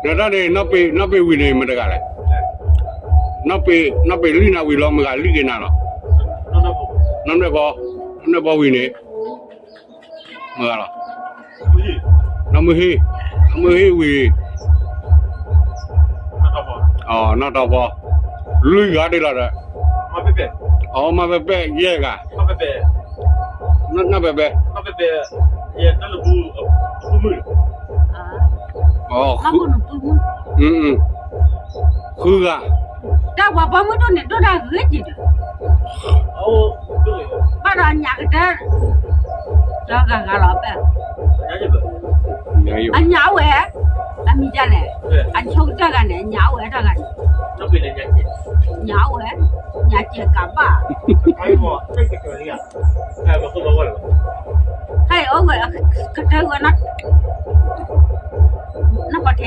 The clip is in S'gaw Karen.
ဒီးတၢ်န့ၣ် နီၢ်ပ့ၤဝံၤန့ၣ် မတဂၤလဲၣ်. နီၢ်ပ့ၤလံနၤဝံၤလီၤ မတဂၤလံက့ၤနၤလီၤ. နီၢ်နွဲၣ်ဘီ, နီၢ်နွဲၣ်ဘီဝံၤန့ၣ် မတဂၤလီၤ. နီၢ်မုၢ်ဟ့ၣ်, နီၢ်မုၢ်ဟ့ၣ်ဝံၤ နီၢ်တီၢ်ဘီ, လွံၢ်ဂၤဒ်လီၤဒီး, အမါပဲပဲ, ယဲၢ်ဂၤ, နီၢ်ပဲပဲ, ဃုဂၤ, တၢ်ပှၤပိာ်မုၣ်ဒိၣ်န့ၣ် ဒိၣ်တၢ်ဂ့ၤက့ၤဒီး, ဘၣ်ဒီးညၣ်ကတၢၢ်, ဒီးဂၤဂၤလီၤဖဲ, အညၣ်အိၣ်ဝဲ, အမံၤဒ်လဲၣ်, အဆိကတၢၢ်ဂၤန့ၣ် အညၣ်အိၣ်ဝဲတၢ်ဂၤန့ၣ်, ညၣ်အိၣ်ဝဲ, ညၣ်စဲးကးဘၣ်, ဟဲအီၣ်ဝဲ, ကတၢၢ်ဝဲ, နီၢ်ပီၣ်ထဲ